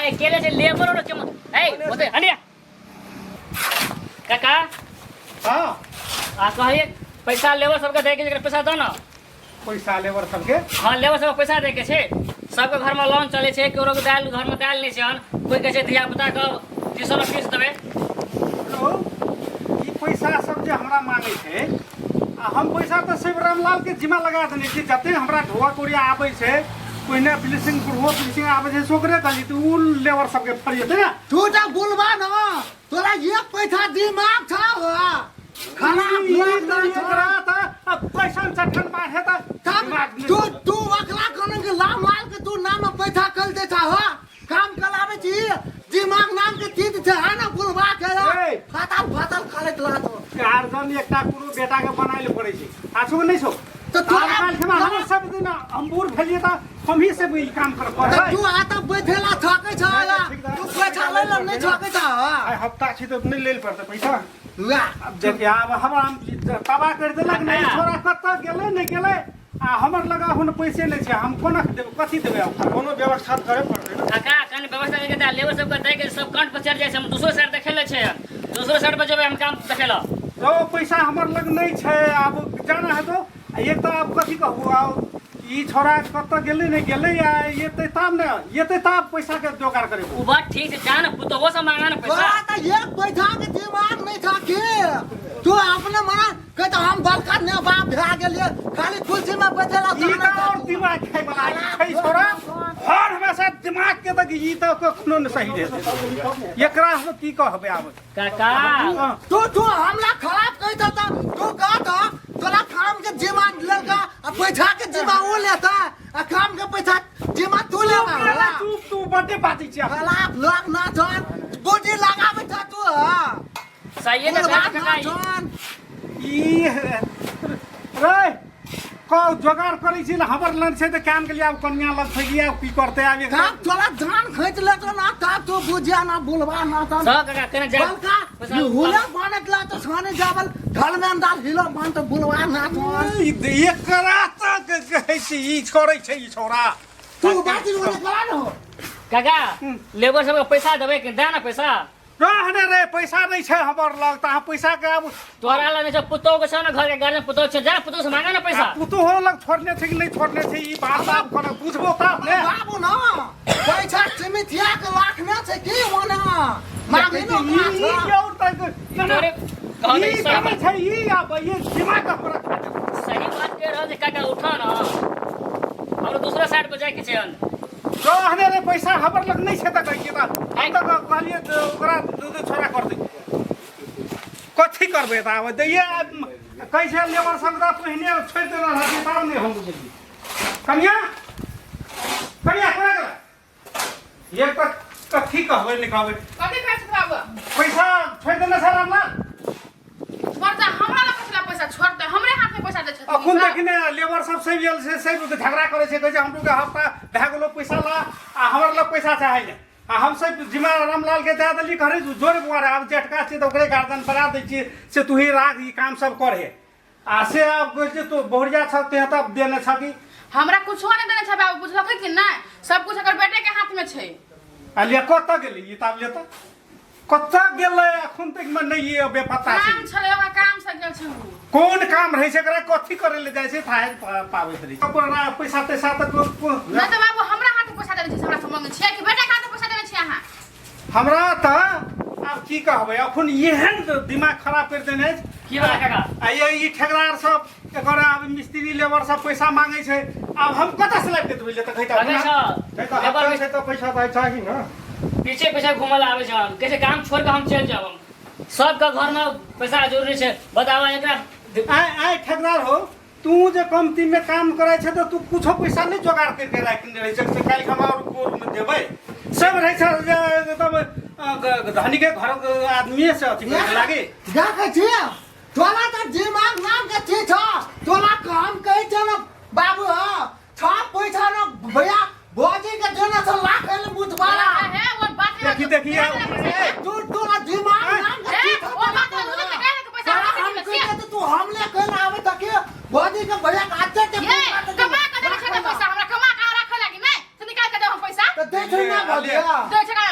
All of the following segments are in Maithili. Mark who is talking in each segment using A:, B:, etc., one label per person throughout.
A: अकेले छै लेबर और के ए ओते हलिया काका।
B: हाँ।
A: आ कहिए पैसा लेबर सबके दे के पैसा दो ना।
B: पैसा लेबर सबके?
A: हाँ, लेबर सबके पैसा दे के छै। सबके घर में लोन चले छै, केकरो के दाल घर में दाल नहीं छै, कोई कहै छै धिया पुता के ट्यूशन फीस देबै।
B: हेलो, ई पैसा सब जे हमरा मांगे छै आ हम पैसा तऽ सिर्फ रामलाल के जिम्मा लगा देने छी। जते हमरा ढोआ कोरिया आबै छै, पहिने ब्लीचिंग बुढ़ो ब्लीचिंग आबै छै, से ओकरे कहली तऽ उ लेबर सबके फरिएतै ने।
C: तू तऽ बुलबा न, तोरा एक पैसा दिमाग छौ खाना
B: ई तऽ एकरा तऽ अब कैसन चट्टन बाढ़े तऽ
C: तब
B: दिमाग नहि
C: तू तू अकला कोन के लाम लाल के तू नाम में पैसा कल दे छा हो काम कलावे छी दिमाग नाम के चीज छै है ना बुलबा के
B: ए।
C: फातल फातल खालत ला तो।
B: गार्जन एकटा कोनो बेटा के बनाय ले पड़ै छै, आछो कि नहि छौ?
C: तऽ तोरा-
B: आब काल्हि हमर सब दिन हम बूढ़ भेलियै तऽ हमही सब ई काम कर
C: तऽ
B: पड़ै।
C: तू आता बैठेला थकै छ
B: नहीं,
C: या
B: ठीक बा।
C: तू पैसा लै ला नहीं थकै छ।
B: आइ हफ्ता छी तऽ नहि लेल पड़तै पैसा।
C: वाह।
B: अब देखिए, आब हमरा तबाह करि देलक। नहि छोड़ा कतऽ गेलै नहि गेलै आ हमर लगा हुन पैसे नहि छै, हम कोना के देबै, कथी देबै आब?
D: कोनो व्यवस्था तऽ करे पड़तै ने।
A: काका, कनि व्यवस्था करके दे, लेबर सबके दै के सब कंठ पर चढ़ जाइ छै। हम दोसरो साइड देखै ले छै, दोसरो साइड पर जेबै हम काम देखै लए।
B: ओ पैसा हमर लग नहि छै, आब जाना है तो एक तऽ आब कथी कहू, आब ई छोड़ा कतऽ गेलै नहि गेलै आ एतै तब ने, एतै तब पैसा के जोगाड़ करेबै।
A: उ बात ठीक छै, जा ने पुतोहो से मांगा ने पैसा।
C: तोरा तऽ एक पैसा के दिमाग नहीं था कि तू अपने मना कहता हम बड़का ने बाप भए गेलियै खाली कुर्सी में बैठेला।
B: ई तऽ और दिमाग खाय वाला छै छोड़ा, हर हमेशा दिमाग के तऽ ई तऽ कखनो नहि सही रहतै। एकरा हम की कहबै आब?
A: काका,
C: तू तू हमरा खराब कहता त तू कहता तोरा काम के जिम्मा लेलका आ पैसा के जिम्मा ओ लेता आ काम के पैसा जिम्मा तू लेबा।
B: तू तू बड्डे बाजै छियै।
C: खराब लोग ना छन बुद्धि लगाबै छ तू। हां।
A: सही है
C: बुढ़वा
A: काका।
C: ना छन।
B: ई रे कौ जोगाड़ करै छी ने, हमर लग छै तऽ काम के लिए आब कनिया लग फैलिए, आब की करतै आब एकरा?
C: तब तोरा जान खींच लेतो ना तब तू बुझिया ना बुलवा ना तब।
A: सब काका केना जा
C: बलका हुला बनत ला तो छाने जावल घर में अंदाज हिलो बन तो बुलवा ना तो।
B: ई एकरा तऽ कहै छी ई छोड़ै छै ई छोड़ा।
C: तू बात बोले करा न हो।
A: काका, लेबर सबके पैसा देबै कि दे ना पैसा?
B: रहने रे, पैसा नहीं छै हमर लग तऽ अहाँ पैसा के आब।
A: तोरा लग नहि छै, पुतोह के छौ ने, घर के गार्जियन पुतोह छै, जा पुतोह से मांगा ना पैसा।
B: पुतोह लग छोड़ने छै कि नहि छोड़ने छै ई बात आब कोना बुझबो तब ने।
C: बाबू ना पैसा सीमित या के लाख ने छै की ओना मांगे न।
B: ई ई और तक
A: तोरे कहत
B: ई
A: सही
B: करै
A: बात
B: छै ई, आब ई दिमाग हमरा खा देलक।
A: सही बात कह रहल छै काका, उठा ना, हमरो दूसरा साइड पर जाय के छै अन।
B: रहने रे, पैसा हमर लग नहीं छै तऽ कहै तऽ हम तऽ कहलियै तऽ ओकरा दू दू छोड़ा कर दै कथी करबै तऽ आब दैये कहै छै लेबर सब तऽ पहिने छोड़ि देने रहती तब नहि हम बुझलियै। कनिया, कनिया कोना गेलै? एक तऽ कथी कहबै नहि कहबै।
E: कथी कहै छै बाबू?
B: पैसा छोड़ि देने छै रामलाल।
E: छोड़तै हमरा लग कथी लए पैसा छोड़तै? हमरे हाथ में पैसा दै छथिन।
B: अखन देखने लेबर सब सब गेल छै, सब झगड़ा करै छै, कहै छै हमरो के हफ्ता भए गेलो पैसा ला आ हमर लग पैसा चाहै नहि आ हम सब जिम्मा रामलाल के दए देली घरे जोर बुआ रे, आब जेठका छै तऽ ओकरे गार्जियन बना दै छियै से तू ही राख ई काम सब करे आ से आब कहै छै तू बहुरिया छ ते तऽ देने छ कि।
E: हमरा कुछो नहि देने छै बाबू, बुझलकै कि नहि? सब कुछ एकर बेटे के हाथ में छै।
B: आ ले कतऽ गेलै ई ताब ले तऽ कतऽ गेलै? अखन तक में नहि ये बेपता छै।
E: काम छलै ओकरा, काम से गेल छै उ।
B: कोन काम रहै छै एकरा, कथी करे ले जाइ छै थाहे पाबैत रहै छै ओकरा पैसा तैसा तऽ
E: नहि तऽ बाबू हमरा हाथ में पैसा देने छै, हमरा से मांगै छियै कि बेटे के हाथ में पैसा देने छियै अहाँ?
B: हमरा तऽ आब की कहबै, अखन एहन दिमाग खराब करि देने अछि।
A: की भेलै काका?
B: आ ये ई ठेकेदार सब एकर आब मिस्त्री लेबर सब पैसा मांगै छै, आब हम कतऽ से लाबि के देबै ले तऽ कहिता।
A: काका सब
D: नहि तऽ
A: लेबर
D: हफ्ता छै तऽ पैसा तऽ चाही ने।
A: पीछे पीछे घूमल आबै छै, हम कैसे काम छोड़ के हम चलि जाब? हम सबके घर में पैसा जरूरी छै, बताबऽ एकरा।
B: आय आय ठेकेदार हो, तू जे कमती में काम करै छै तऽ तू कुछो पैसा नहि जोगाड़ करके राखने रहै छै से काल्हि हम आओर गोरमे देबै? सब रहै छै जे एकदम धनी के घर आदमीए से अथी करे लागे।
C: देखै छी तोरा तऽ दिमाग नाम के चीज छ, तोरा काम कहै छै ने बाबू। हँ छ पैसा न भैया भौजी के देने छ लाख एले बुझवाला।
E: हे वो बात नहीं।
B: देखी देखी आब।
C: तू तोरा दिमाग नाम के
E: हे
C: चीज छ।
E: वो बात नहीं, बुझल के पैसा
C: तोरा
E: हमरा
C: हम
E: के
C: कहै छै तऽ तू हमले कहले आबै त के भौजी के भैया के आते के
E: ये कमा के देने छै तऽ पैसा हमरा कमा के राखै लागी नहि से निकाल के देब हम पैसा।
C: तऽ दै छै ना भौजी।
E: दै छै।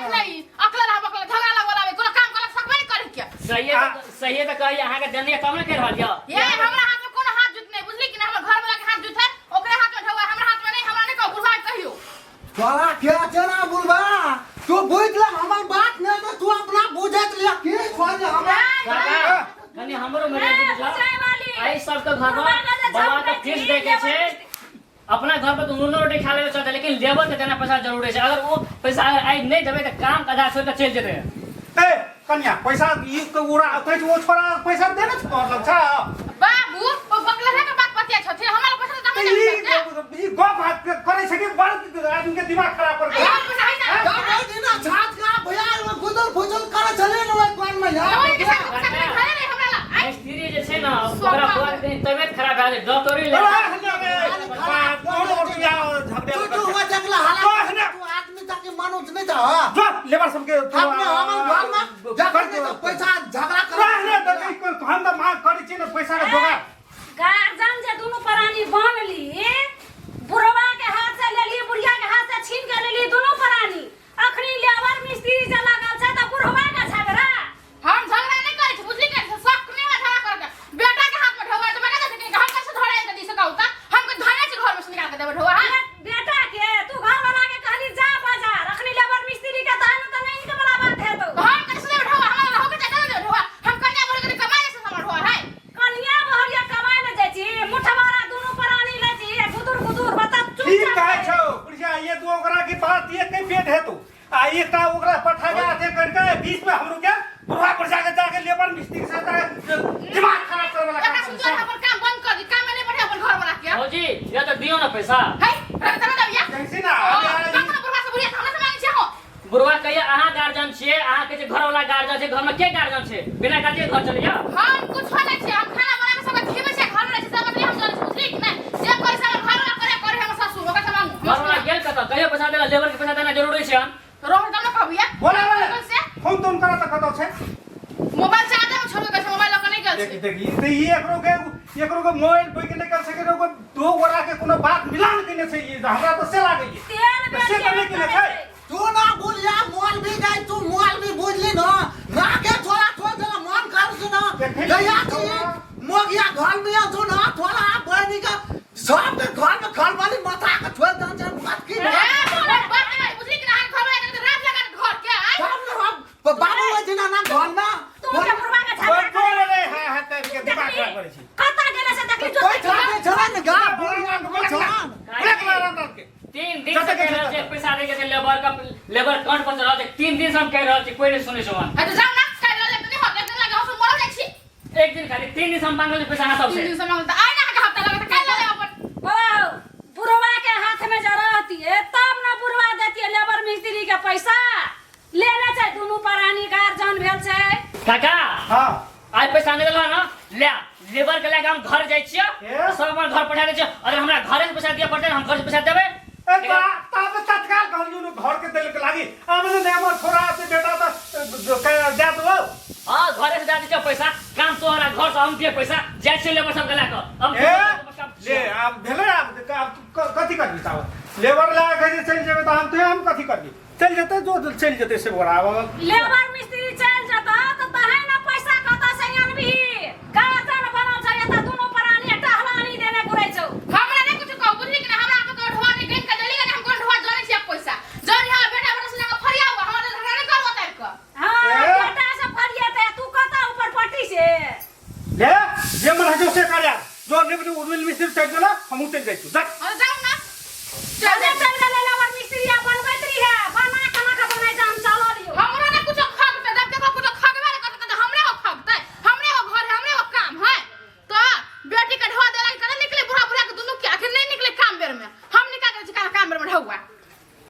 E: राख लै अकला रहब अकला झगड़ा लगवा लाबे कोनो काम करक सकबे नहीं करे के
A: सहिए सहिए तऽ कही अहाँके देने तब ने कहि रहल यऽ।
E: ये हमरा हाथ में कोनो हाथ जुत नहीं बुझली कि ना हमर घर वाला के हाथ जुत है ओकरे हाथ में ढौआ हमरा हाथ में नहीं हमरा नहीं कहू बुढ़वा के कहियो
C: तोरा के छै ना बुलबा तू बुझ ले हमर बात नहीं तो तू अपना बुझत ले की छोड़ दे हमरा
A: काका कनि हमरो
F: ए,
A: मर्यादा
F: बुझाय वाली।
A: बुझाउ एहि सबके घर
F: बुढ़वा के जे
A: बौआ के
F: झपकै
A: फीस
F: छी,
A: दै के छै
F: लेबर
A: अपना घर पर तऽ नूनो रोटी खा लेबै चलतै लेकिन लेबर के देना पैसा जरूरी छै अगर ओ पैसा अगर आइ नहि देबै तऽ काम आधा छोड़ि कऽ चलि जेतै
B: ए कन्या पैसा ई के उड़ा कहै छै ओ छोरा पैसा देने छै तोहर लग छ
E: बाबू ओ बकलहे के बात बतिया छथिन हमरा पैसा तऽ
B: तऽ
E: हम
B: ई
E: नहीं
B: ई गप हाथ करै छै कि बड़ आदमी के दिमाग खराब कर
E: हमरा पैसा है ना
C: तब ओहि दिना छात का भैया ओ गुदल फुजल करे छले ने ओहि कोन में यार
E: ओहि के साथ पैसा के घरे नहीं हमरा ला आइ
A: मिस्त्री जे छै ने ओकरा बौआ के कनि तबियत खराब भए गेलै डॉक्टरी ले
C: तू तू हुआ जगला हाला तू आदमी ताकि मानुष नहीं था
B: जो लेबर सबके
C: अपने हमर घर में जखन नहीं पैसा झगड़ा कर
B: हम तऽ मांग करै छी ने पैसा के जोगाड़
F: गार्जन जे दुनू प्राणी बनली बुढ़वा के हाथ से लेली बुढ़िया के हाथ से छीन के लेली दुनू प्राणी अखनी लेबर मिस्त्री जे लागल छै तऽ बुढ़वा के झगड़ा
E: हम झगड़ा नहीं करै छी बुझली के शौक नहीं है झगड़ा करे के बेटा के हाथ में ढौआ तो बेटा के हम कैसे धरे के दी सकाउ त हम के धरे छी घर में से निकाल के देबै ढौआ हां
F: बेटा के तू घर वाला के कहली जा बाजार अखनी लेबर मिस्त्री के तहन तऽ नहीं के वाला बात हेतौ
E: हम कैसे देबै ढौआ हमरा रहो के चाहे देबै ढौआ हम कन्या भर के कमाए से हमर ढौआ है
F: कनिया बहरिया कमाए ले जाइ छी मुठवारा दुनू प्राणी ले छी आ गुदुर गुदुर बता
B: ठीक
F: चुपचाप
B: कहै छौ बुढ़िया ये दू ओकरा की बात ये के पेट हेतौ आ एकटा ओकरा पठा के अथे करके बीच में हमरो के बुढ़वा पर जाके जाके लेबर मिस्त्री से जाके दिमाग खराब करे वाला
E: एकरा
B: काम
E: सुन तोर अपन काम बंद कर दी काम में नहीं बढ़े अपन घर वाला के
A: भौजी या तऽ दियौ ने पैसा
E: है रख तरह दबिया
B: कैसे ना
E: कम ना बुढ़वा से बुढ़िया हमरा से मांगे छै हो
A: बुढ़वा कहिया अहाँ गार्जियन छियै अहाँके जे घरवाला गार्जियन छै घरमे के गार्जियन छै बिना गार्जियन घर चलि जाउ
E: हम कुछ नहीं छै हम खाना बना के सबके खिबै छै घर में रहै छै सब हम जानै छी बुझली कि नहीं जे करे से हमर घर वाला करे करे हमर सासु ओकरा से मांगू
A: घरवाला गेल कतऽ कहियो पैसा देला लेबर के पैसा देना जरूरी छै
E: रोह दम ना कहबिया
B: बोला बोला
E: से
B: फोन तोन करा त कतौ छै
E: मोबाइल से आदमी छोड़ के मोबाइल लऽ के नहीं गेल
B: देख
E: छै
B: देख ई त ई एकरो के मोबाइल कोई के निकल सके रो दो गोरा के कोनो बात मिलान केने छै ई हमरा त से लागै
F: तेल
B: त से
F: बेच
B: त नहि केने छै
C: तू ना बोलिया मोल भी गई तू मोल भी बुझली ना ना के थोड़ा थोड़ा जरा मन कर से ना गया थी मोगिया घर में जो ना थोड़ा बहनी का सब के घर में घर वाली माथा के छोड़ दन जन बात की
E: ए बोले बात नहीं बुझली कि ना घर में रात लगा के घर के आय
C: सब ने हम बाबू होय ना ना घर में
F: तू के बुढ़वा के झगड़ा
B: कोई कोई रे हां हां के दिमाग खराब करै छी
F: कतऽ गेले से देखली
C: कोई छाते छला ने गा बुढ़िया छान
B: बोला बोला राम के
A: 3 दिन से कह रहल छै पैसा दे के छै लेबर का लेबर काउंट पर चढ़ल छै 3 दिन से हम कह रहल छी कोई नहीं सुनै छै वहाँ
E: है तो जाओ ना काल्हि लऽ लेब नहीं होत एक दिन लगे हम मरल जाइ छी
A: एक दिन खाली 3 दिन से हम मांगल छी पैसा अहाँ
E: तीन
A: सबसे
E: दिन से मांगल तऽ आइ ना अहाँके हफ्ता लगत काल्हि लऽ लेब अपन
F: बौआ बुढ़वा के हाथ में जे रहतिए तब न बुढ़वा देतिए लेबर मिस्त्री के पैसा लेने छै दुनू प्राणी गार्जन भेल छै
A: काका
B: हां
A: आइ पैसा नहि देलह ना ले लेबर के लए के हम घर जाइ छियै
B: ए?
A: सब अपन घर पठा दै छियै अगर हमरा घरे से पैसा दिअ पड़तै तऽ हम घर से पैसा देबै
B: ए ता ताबे तत्काल कहलियो ने घर के देल के लागी आब ने हमर छोरा से बेटा त दे दो
A: हाँ घरे से दे दै छियै पैसा काम तोहरा घर से हम दिए पैसा जाइ छियै लेबर सबके लए कऽ हम
B: ए ले आब भेलै आब आब तू कथी करबी ताबे लेबर लए के जे चलि जेबै तऽ हम तो हम कथी करबी चलि जेतै जो चलि जेतै से ओकरा आब
F: लेबर मिस्त्री चलि जेतऽ तऽ तहन ने पैसा कतऽ से अनबही गार्जन बनल छै एतऽ दुनू प्राणी टहलानी देने घुरै छौ
E: हमरा नहीं कुछ कहू बुझली कि ना हमरा आपके कोनो ढोआ नहीं गिन के देली ना हम कोनो ढोआ जानै छी पैसा जौन यहाँ बेटा बेटा से लगा फरिया हुआ हमरा झगड़ा नहीं करू तार के
F: हाँ
B: ए?
F: बेटा से फरिएतै तू कतऽ ऊपर पट्टी से
B: ले जे मन है जो से कर यार जो लेबर उर्मिल मिस्त्री चलि गेला हमहूँ चलि जाइ छी जा
E: अरे जाऊ ना
F: चल चल